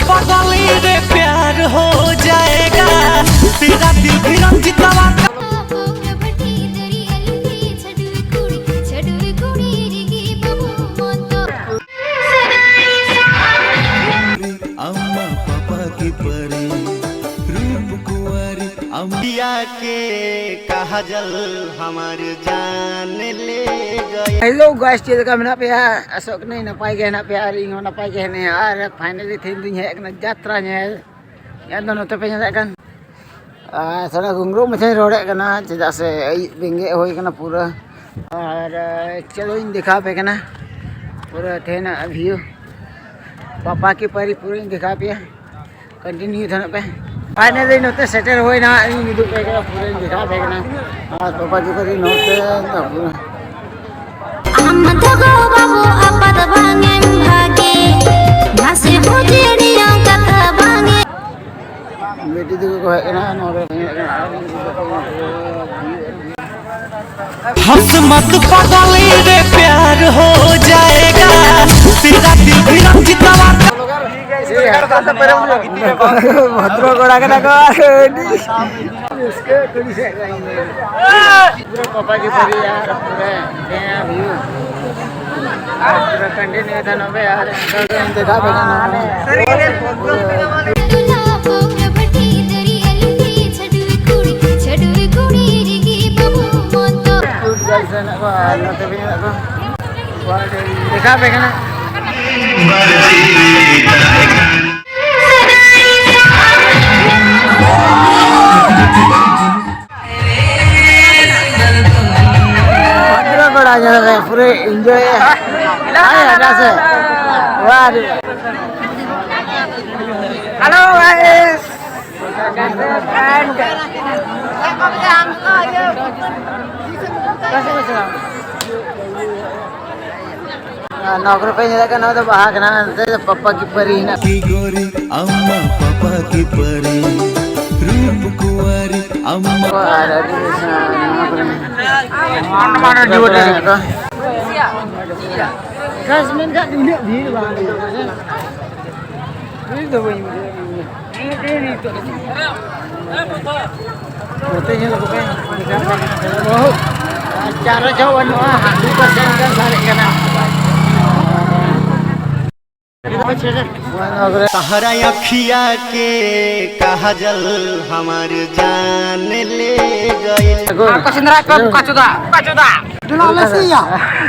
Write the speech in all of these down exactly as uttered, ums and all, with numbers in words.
पगली रे प्यार हो जाएगा, तेरा दिल भी रंजितवा का। अम्मा पापा की परी, रूप कुंवारी अम्बिया के काजल हमारी जान ले गए। Hello guys, ᱪᱮᱫ ᱞᱮᱠᱟ ᱢᱮᱱᱟᱜ ᱯᱮᱭᱟ? ᱟᱥᱚᱜ ᱠᱟᱹᱱᱟᱹᱧ ᱱᱟᱯᱟᱭ ᱜᱮ ᱦᱮᱱᱟᱜ ᱯᱮᱭᱟ ᱟᱨ ᱤᱧ ᱦᱚᱸ ᱱᱟᱯᱟᱭ ᱜᱮ ᱦᱮᱱᱟᱹᱧᱟ᱾ ᱟᱨ finally ᱛᱮᱦᱮᱧ ᱫᱩᱧ ᱦᱮᱡ ᱟᱠᱟᱱᱟ ᱡᱟᱛᱨᱟ ᱧᱮᱞ᱾ ᱧᱮᱞ ᱫᱚ ᱱᱚᱛᱮ ᱯᱮ ᱧᱮᱞᱮᱫ ᱠᱟᱱ᱾ ᱟᱨ ᱛᱷᱚᱲᱟ ᱜᱷᱩᱸᱜᱽᱨᱩ ᱢᱟᱪᱷᱟᱧ ᱨᱚᱲᱮᱫ ᱠᱟᱱᱟ, ᱪᱮᱫᱟᱜ ᱥᱮ ᱟᱹᱭᱩᱵ ᱵᱮᱸᱜᱮᱫ ᱦᱩᱭ ᱠᱟᱱᱟ ᱯᱩᱨᱟᱹ᱾ ᱟᱨ, ᱟᱨ ᱪᱚᱞᱚᱧ ᱫᱮᱠᱷᱟᱣ ᱟᱯᱮ ᱠᱟᱱᱟ ᱯᱩᱨᱟᱹ ᱛᱮᱦᱮᱧᱟᱜ view᱾ ᱯᱟᱯᱟ ᱠᱤ ᱯᱟᱨᱤ ᱯᱩᱨᱟᱹᱧ ᱫᱮᱠᱷᱟᱣ ᱟᱯᱮᱭᱟ, continue ᱛᱟᱦᱮᱱᱚᱜ ᱯᱮ᱾ Finally ᱱᱚᱛᱮ ᱥᱮᱴᱮᱨ ᱦᱩᱭᱱᱟ, ᱤᱧ ᱩᱫᱩᱜ ᱟᱯᱮ ᱠᱟᱱᱟ, ᱯᱩᱨᱟᱹᱧ ᱫᱮᱠᱷᱟᱣ ᱟᱯᱮ ᱠᱟᱱᱟ᱾ ᱟᱨ ᱯᱟᱯᱟ ᱠᱤ ᱯᱟᱨᱤ ᱱᱚᱛᱮ ᱛᱟᱨᱯᱚᱨᱮ ᱟᱢ ᱫᱚ ᱜᱚ ᱵᱟᱹᱵᱩ ᱟᱯᱟᱛ ᱵᱟᱝ ᱮᱢ ᱵᱷᱟᱜᱮ, ᱱᱟᱥᱮ ᱦᱩᱡᱤᱲᱤᱭᱟᱹ ᱠᱟᱛᱷᱟ ᱵᱟᱝ ᱮᱢ ᱵᱤᱴᱤ ᱛᱟᱠᱚ ᱠᱚ ᱦᱮᱡ ᱮᱱᱟ, ᱱᱚᱰᱮ ᱠᱚ ᱦᱮᱡ ᱮᱱᱟ᱾ हंस मत पगली रे प्यार हो जाएगा, तेरा दिल भी रंजितवा का। ᱵᱷᱚᱫᱨᱚ ᱠᱚᱲᱟ ᱠᱟᱱᱟ ᱠᱚ, ᱟᱹᱰᱤ ᱨᱟᱹᱥᱠᱟᱹ ᱠᱩᱲᱤ ᱥᱮᱫ ᱨᱮ᱾ ᱯᱩᱨᱟᱹ ᱯᱟᱯᱟ ᱜᱮ ᱯᱟᱹᱨᱤᱭᱟ, ᱯᱩᱨᱟᱹ ᱦᱮᱸ ᱦᱩᱭᱩᱜ᱾ ᱟᱨ ᱯᱩᱨᱟᱹ continue ᱛᱟᱦᱮᱱᱚᱜ ᱯᱮ ᱟᱨ ᱚᱱᱠᱟ ᱜᱮ ᱤᱧ ᱫᱮᱠᱷᱟᱣ ᱟᱯᱮ ᱠᱟᱱᱟ᱾ ᱴᱩᱰ ᱜᱟᱨᱞᱥ ᱦᱮᱱᱟᱜ ᱠᱚᱣᱟ ᱟᱨ ᱱᱚᱛᱮ ᱯᱮ ᱧᱮᱞᱮᱫ ᱠᱚᱣᱟ᱾ ᱫᱮᱠᱷᱟᱣ ᱟᱯᱮ ᱠᱟᱱᱟ᱾ ᱵᱷᱚᱫᱨᱚ ᱠᱚᱲᱟ ᱧᱮᱞ ᱨᱮ ᱯᱩᱨᱟᱹ enjoy᱾ ᱟᱭ ᱟᱰᱟ ᱥᱮ᱾ ᱣᱟᱦ ᱨᱮ᱾ Hello guys. ᱱᱚᱣᱟ ᱠᱚᱨᱮ ᱯᱮ ᱧᱮᱞᱮᱫ ᱠᱟᱱᱟ, ᱱᱚᱣᱟ ᱫᱚ ᱵᱟᱦᱟ ᱠᱟᱱᱟ, ᱱᱚᱛᱮ ᱫᱚ ᱯᱟᱯᱟ ᱠᱤ ᱯᱟᱹᱨᱤ ᱦᱮᱱᱟᱜ᱾ की गोरी अम्मा पापा की परी, रूप कुंवारी अम्मा। ᱟᱨ ᱟᱹᱰᱤ ᱵᱮᱥ, ᱱᱚᱣᱟ ᱠᱚᱨᱮ ᱦᱮᱱᱟᱜ ᱠᱚᱣᱟ᱾ ᱜᱷᱟᱥ ᱢᱮᱱᱠᱷᱟᱱ ᱤᱱᱟᱹᱜ ᱵᱷᱤᱲ ᱵᱟᱝ ᱦᱩᱭᱩᱜᱼᱟ᱾ ᱤᱧ ᱫᱚ ᱵᱟᱹᱧ ᱵᱩᱡᱷᱟᱹᱣ ᱧᱟᱢ ᱮᱫᱟ᱾ ᱱᱚᱛᱮ ᱧᱮᱞ ᱠᱚᱯᱮ, ᱵᱚᱦᱩᱛ ᱪᱟᱨᱚ ᱪᱚ ᱵᱟᱹᱱᱩᱜᱼᱟ, ᱦᱟᱺᱰᱤ ᱠᱚ ᱥᱮᱱ ᱠᱟᱱ ᱥᱟᱨᱮᱡ ᱠᱟᱱᱟ᱾ तहरा अखिया के काजल हमार जान ले गइल। ᱟᱨ ᱠᱚ ᱥᱮᱸᱫᱽᱨᱟ ᱠᱚᱣᱟ ᱵᱚᱠᱟ ᱪᱳᱫᱟ, ᱵᱚᱠᱟ ᱪᱳᱫᱟ᱾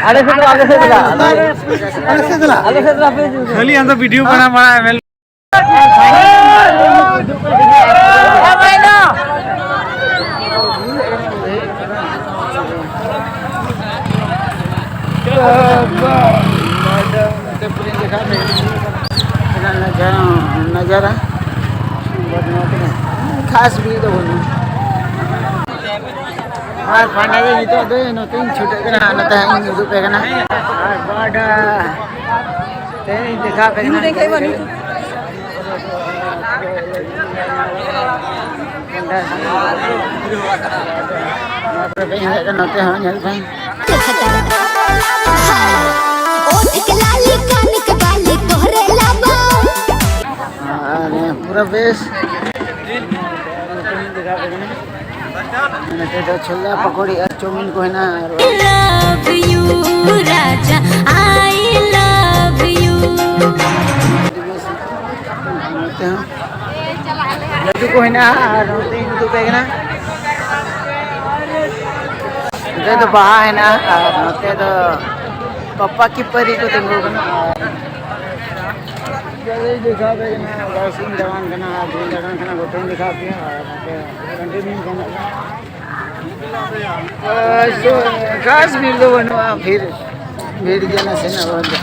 ᱟᱞᱮ ᱥᱮᱫ ᱫᱚ, ᱟᱞᱮ ᱥᱮᱫ ᱫᱚ, ᱟᱞᱮ ᱥᱮᱫ ᱫᱚ, ᱟᱞᱮ ᱥᱮᱫ ᱫᱚ ᱦᱟᱯᱮ ᱠᱷᱟᱹᱞᱤ ᱟᱢ ᱫᱚ ᱵᱷᱤᱰᱤᱭᱳ ᱵᱮᱱᱟᱣ ᱵᱟᱲᱟᱭ ᱢᱮ᱾ ᱱᱟᱡᱟᱨᱟ ᱠᱷᱟᱥ ᱵᱷᱤᱲ ᱫᱚ ᱵᱟᱹᱱᱩᱜᱼᱟ᱾ ᱟᱨ ᱯᱟᱸᱰᱟ ᱫᱚ ᱱᱤᱛᱚᱜ ᱫᱚ ᱱᱚᱛᱮᱧ ᱪᱷᱩᱴᱟᱹᱜ ᱠᱟᱱᱟ, ᱱᱚᱛᱮ ᱦᱟᱸᱜ ᱤᱧ ᱩᱫᱩᱜ ᱯᱮ ᱠᱟᱱᱟ᱾ ᱟᱨ ᱯᱟᱸᱰᱟ ᱛᱮᱦᱮᱧ ᱫᱮᱠᱷᱟᱣ ᱯᱮ ᱠᱟᱱᱟ᱾ ᱱᱚᱛᱮ ᱦᱚᱸ ᱧᱮᱞ ᱯᱮ᱾ ᱟᱨ ᱯᱩᱨᱟᱹ ᱵᱮᱥ᱾ ᱱᱚᱛᱮ ᱫᱚ ᱪᱷᱳᱞᱟ ᱯᱟᱠᱚᱲᱤ ᱟᱨ ᱪᱟᱣᱢᱤᱱ ᱠᱚ ᱦᱮᱱᱟᱜᱼᱟ᱾ ᱟᱨ love you, Raja, I love you. ᱱᱚᱛᱮ ᱦᱚᱸ ᱞᱟᱹᱰᱩ ᱠᱚ ᱦᱮᱱᱟᱜᱼᱟ ᱟᱨ ᱱᱚᱛᱮ ᱩᱫᱩᱜ ᱯᱮ ᱠᱟᱱᱟ᱾ ᱱᱚᱛᱮ ᱫᱚ ᱵᱟᱦᱟ ᱦᱮᱱᱟᱜᱼᱟ ᱟᱨ ᱱᱚᱛᱮ ᱫᱚ ᱯᱟᱯᱟ ᱠᱤ ᱯᱟᱹᱨᱤ ᱠᱚ ᱛᱤᱸᱜᱩ ᱠᱟᱱᱟ᱾ ᱟᱨ ᱪᱟᱞᱤᱭ ᱫᱮᱠᱷᱟᱣ ᱯᱮ ᱠᱟᱱᱟ, ᱵᱟᱥ ᱤᱧ ᱫᱟᱬᱟᱱ ᱠᱟᱱᱟ ᱟᱨ ᱵᱟᱹᱧ ᱫᱟᱬᱟᱱ ᱠᱟᱱᱟ, ᱜᱚᱴᱟᱧ ᱫᱮᱠᱷᱟᱣ ᱯᱮᱭᱟ᱾ ᱟᱨ ᱱᱚᱛᱮ continue ᱜᱟᱱᱚᱜᱼᱟ᱾ ᱟᱨ ᱥᱚ-, ᱠᱷᱟᱥ ᱵᱷᱤᱲ ᱫᱚ ᱵᱟᱹᱱᱩᱜᱼᱟ, ᱵᱷᱤᱲ, ᱵᱷᱤᱲ ᱜᱮᱭᱟ ᱱᱟᱥᱮᱱᱟᱜ ᱵᱚᱱ ᱫᱚ᱾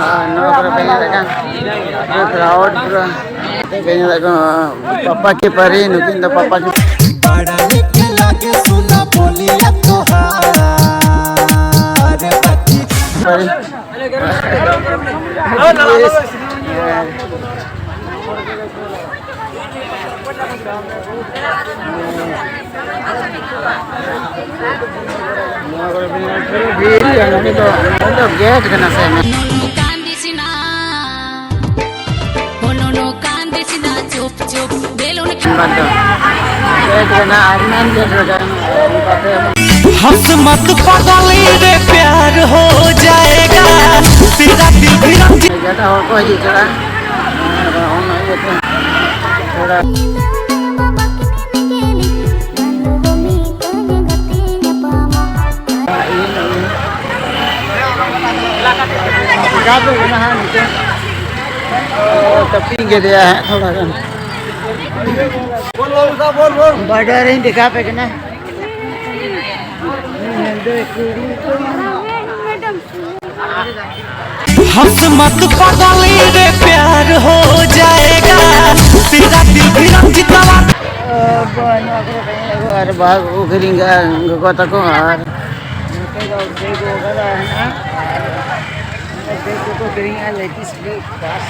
ᱟᱨ ᱱᱚᱣᱟ ᱠᱚᱨᱮ ᱯᱮ ᱧᱮᱞᱮᱫ ᱠᱟᱱ ᱯᱩᱨᱟᱹ crowd, ᱯᱩᱨᱟᱹ ᱯᱮ ᱧᱮᱞᱮᱫ ᱠᱟᱱ ᱯᱟᱯᱟ ᱠᱤ ᱯᱟᱹᱨᱤ, ᱱᱩᱠᱤᱱ ᱫᱚ ᱯᱟᱯᱟ ᱠᱤ ᱵᱟᱲᱟ ᱞᱮᱠᱟ ᱞᱟᱜᱮ ᱥᱩᱱᱟ ᱵᱚᱞᱤᱭᱟ ᱛᱚᱦᱟᱨ ᱯᱟᱹᱨᱤ᱾ ᱱᱚᱣᱟ ᱠᱚᱨᱮ ᱵᱤᱨ ᱠᱟᱱᱟ, ᱱᱚᱰᱮ ᱫᱚ, ᱱᱚᱰᱮ ᱫᱚ ᱜᱮᱴ ᱠᱟᱱᱟ ᱥᱮ? ᱱᱚᱝᱠᱟᱱ ᱫᱤᱥᱱᱟ᱾ ᱵᱟᱝ ᱫᱚ᱾ ᱪᱮᱫ ᱠᱟᱱᱟ, ᱟᱨ ᱢᱮᱱ ᱪᱮᱫ ᱞᱮᱠᱟ? ᱦᱟᱥᱢᱟᱛ ᱯᱟᱜᱟᱞᱤ ᱨᱮ ᱯᱭᱟᱨ ᱦᱳ ᱡᱟᱭᱮᱜᱟ, ᱛᱮᱨᱟ ᱫᱤᱞ ᱵᱷᱤ ᱨᱟᱢ ᱡᱤ ᱡᱟᱫᱟ ᱦᱚᱲ ᱠᱚ ᱦᱤᱡᱩᱜ ᱠᱟᱱᱟ᱾ ᱚᱱᱟ ᱤᱭᱟᱹᱛᱮ ᱛᱷᱚᱲᱟ ᱪᱮᱠᱟ ᱯᱮ ᱠᱟᱱᱟ ᱦᱟᱸᱜ ᱱᱤᱛᱚᱜ? ᱚ, ᱛᱟᱹᱯᱤᱧ ᱠᱮᱫᱮᱭᱟ ᱦᱟᱸᱜ ᱛᱷᱚᱲᱟ ᱜᱟᱱ᱾ ᱵᱚᱰᱟᱨ ᱨᱤᱧ ᱫᱮᱠᱷᱟᱣ ᱯᱮ ᱠᱟᱱᱟ᱾ ᱦᱟᱥᱢᱟᱛ ᱯᱟᱜᱟᱞᱤ ᱨᱮ ᱯᱭᱟᱨ ᱦᱳ ᱡᱟᱭᱮᱜᱟ, ᱛᱮᱨᱟ ᱫᱤᱞ ᱵᱷᱤ ᱨᱟᱢ ᱡᱤᱛᱟᱣᱟ᱾ ᱟᱨ ᱵᱟᱦᱟ ᱠᱚ ᱟᱹᱠᱷᱨᱤᱧ ᱠᱟᱜᱼᱟ, ᱜᱚᱜᱚ ᱛᱟᱠᱚ, ᱟᱨ ᱱᱚᱛᱮ ᱫᱚ ᱵᱮᱜᱽ ᱵᱟᱞᱟ ᱦᱮᱱᱟᱜᱼᱟ, ᱟᱨ ᱵᱮᱜᱽ ᱠᱚᱠᱚ ᱠᱤᱨᱤᱧᱮᱜᱼᱟ, ᱞᱮᱰᱤᱥ ᱵᱮᱜᱽ, ᱯᱟᱨᱥ᱾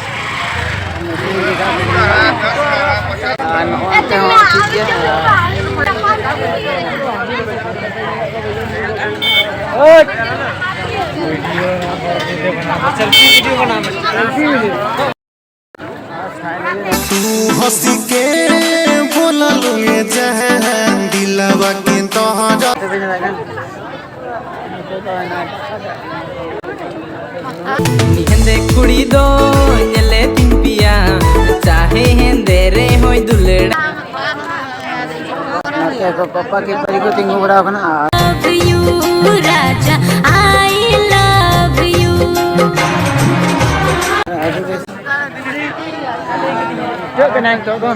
ᱟᱨ ᱱᱚᱜᱼᱚ ᱱᱚᱛᱮ ᱦᱚᱸ ᱴᱷᱤᱠ ᱜᱮᱭᱟ᱾ ᱳᱭ! ᱛᱩ ᱦᱚᱸᱥᱤ ᱠᱮ ᱵᱳᱞᱟ ᱞᱩᱝᱜᱮ ᱡᱟᱦᱟᱸ ᱫᱤᱞᱟᱣᱟ ᱠᱤᱱ ᱛᱚᱦᱚᱸ ᱡᱚ ᱩᱱᱤ ᱦᱮᱸᱫᱮ ᱠᱩᱲᱤ ᱫᱚ ᱧᱮᱞᱮ ᱛᱤᱧ ᱯᱮᱭᱟ, ᱪᱟᱦᱮ ᱦᱮᱸᱫᱮ ᱨᱮᱦᱚᱸᱭ ᱫᱩᱞᱟᱹᱲᱟ᱾ ᱱᱚᱛᱮ ᱠᱚ ᱯᱟᱯᱟ ᱠᱤ ᱯᱟᱹᱨᱤ ᱠᱚ ᱛᱤᱸᱜᱩ ᱵᱟᱲᱟ ᱟᱠᱟᱱᱟ ᱟᱨ Love you, Raja, I love you. ᱟᱹᱰᱤ ᱵᱮᱥ᱾ ᱪᱮᱫ ᱠᱟᱱᱟ ᱱᱤᱛᱚᱜ ᱫᱚ?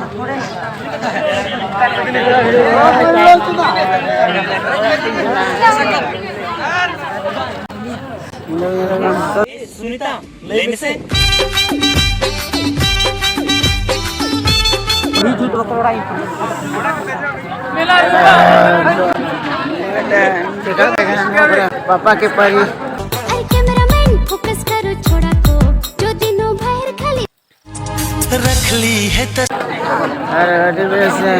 ᱥᱩᱱᱤᱛᱟ, ᱞᱟᱹᱭ ᱢᱮᱥᱮ᱾ ᱯᱟᱯᱟ ᱠᱮ ᱯᱟᱨᱤ᱾ अरे कैमरामैन, फोकस करो छोड़ा को, जो दिनों भर खाली रख ली है तस- ᱟᱨ ᱟᱹᱰᱤ ᱵᱮᱥ, ᱮ,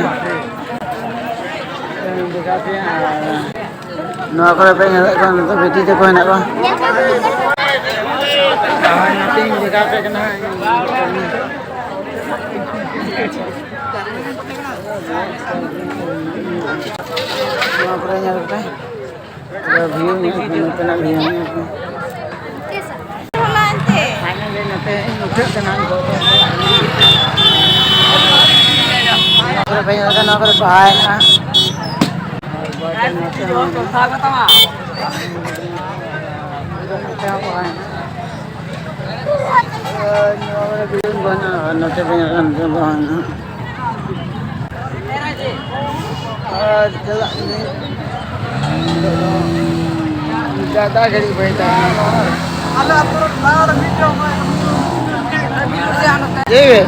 ᱱᱚᱣᱟ ᱠᱚᱨᱮ ᱯᱮ ᱧᱮᱞᱮᱫ ᱠᱚᱣᱟ, ᱱᱚᱛᱮ ᱵᱤᱴᱤ ᱛᱟᱠᱚ ᱦᱮᱱᱟᱜ ᱠᱚᱣᱟ᱾ ᱟᱨ ᱱᱚᱛᱮᱧ ᱫᱮᱠᱷᱟᱣ ᱟᱯᱮ ᱠᱟᱱᱟ᱾ ᱱᱚᱣᱟ ᱠᱚᱨᱮ ᱧᱮᱞ ᱯᱮ᱾ ᱯᱩᱨᱟᱹ view ᱧᱮᱞ ᱯᱮ, ᱱᱚᱛᱮᱱᱟᱜ view ᱧᱮᱞ ᱯᱮ᱾ ᱦᱚᱞᱟ ᱮᱱᱛᱮ᱾ Finally ᱱᱚᱛᱮ ᱩᱴᱷᱟᱹᱜ ᱠᱟᱱᱟ᱾ ᱱᱚᱣᱟ ᱠᱚᱨᱮ ᱯᱮ ᱧᱮᱞ ᱠᱟᱱᱟ, ᱱᱚᱣᱟ ᱠᱚᱨᱮ ᱵᱟᱦᱟ ᱦᱮᱱᱟᱜᱼᱟ᱾ ᱱᱚᱛᱮ ᱦᱚᱸ ᱦᱮᱱᱟᱜᱼᱟ᱾ ᱱᱚᱛᱮ ᱦᱚᱸ ᱵᱟᱦᱟ ᱦᱮᱱᱟᱜᱼᱟ᱾ ᱱᱚᱣᱟ ᱠᱚᱨᱮ ᱵᱮᱞᱩᱱ ᱵᱟᱦᱟ ᱦᱮᱱᱟᱜᱼᱟ, ᱟᱨ ᱱᱚᱛᱮ ᱯᱮ ᱧᱮᱞ ᱠᱟᱱᱟ, ᱱᱚᱛᱮ ᱵᱟᱦᱟ ᱦᱮᱱᱟᱜᱼᱟ᱾ ᱟᱨ ᱪᱟᱞᱟᱜ ᱢᱮ᱾ ᱡᱟᱫᱟ ᱜᱷᱟᱹᱲᱤᱡ ᱵᱟᱭ ᱛᱟᱦᱮᱱᱟ᱾ ᱪᱮᱫ ᱵᱮ?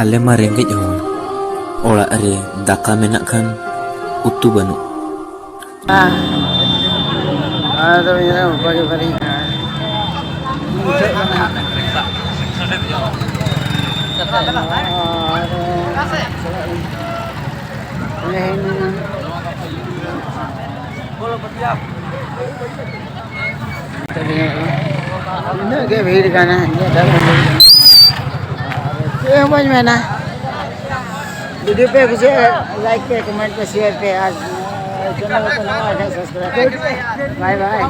ᱟᱞᱮ ᱢᱟ ᱨᱮᱸᱜᱮᱡ ᱦᱚᱲ, ᱚᱲᱟᱜ ᱨᱮ ᱫᱟᱠᱟ ᱢᱮᱱᱟᱜ ᱠᱷᱟᱱ ᱩᱛᱩ ᱵᱟᱹᱱᱩᱜ᱾ ᱟᱫᱚ ᱤᱧ ᱦᱚᱸ ᱚᱱᱠᱟ ᱜᱮ ᱵᱟᱹᱞᱤᱧ ᱵᱩᱡᱷᱟᱹᱜ ᱠᱟᱱᱟ᱾ ᱤᱱᱟᱹᱜ ᱜᱮ ᱵᱷᱤᱲ ᱠᱟᱱᱟ, ᱤᱱᱟᱹᱜ ᱰᱷᱮᱨ ᱵᱷᱤᱲ ᱠᱟᱱᱟ᱾ ᱪᱮᱫ ᱦᱚᱸ ᱵᱟᱹᱧ ᱢᱮᱱᱟ᱾ ᱡᱩᱫᱤ ᱯᱮ ᱠᱩᱥᱤᱭᱟᱜᱼᱟ, like ᱯᱮ, comment ᱯᱮ, share ᱯᱮ, ᱟᱨ channel ᱠᱚ ᱱᱚᱣᱟ ᱟᱨ subscribe ᱯᱮ᱾ Bye bye.